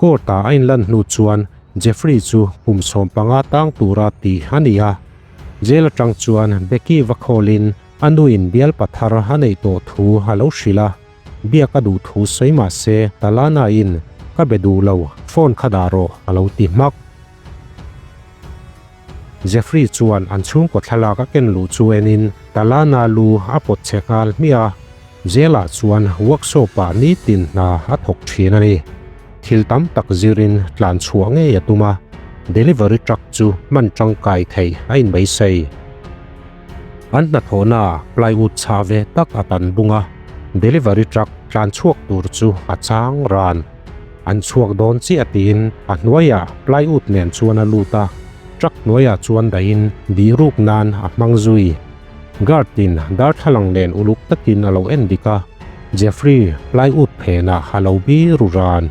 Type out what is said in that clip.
Court-a a inlan hnu chuan Jeffrey chu kum 15 tang tura tih a ni a. Jail atang chuan Becky va call-in a nuin bialpa thar a neih tawh thu a lo hrilh a. Biak a duh thu sawi mah se Talana-in ka be duh lo, phone kha dah rawh a lo ti hmak. Jeffrey chuan an chhungkaw thlalak a ken luh chu enin Talana lu a pawt che nghal hmiah a, Jail-ah chuan workshop-ah nitin hna a thawk thin a ni. Thil tam tak zirin tlan chhuah ngei a tum a, delivery truck chu hman tangkai theih a inbeisei. An hnathawhnaah plywood chhah ve tak a tan bung a, delivery truck tlan chhuak tur chu a chang ran. An chhuak dawn chiah tiin a hnuaiah plywood nen chuan a lut a, truck hnuaiah chuan dahin dih ruk nan a hmang zui. Guard in darthlalang nen uluk takin a lo en dik a, Jeffrey plywood phenah a lo bi ru ran.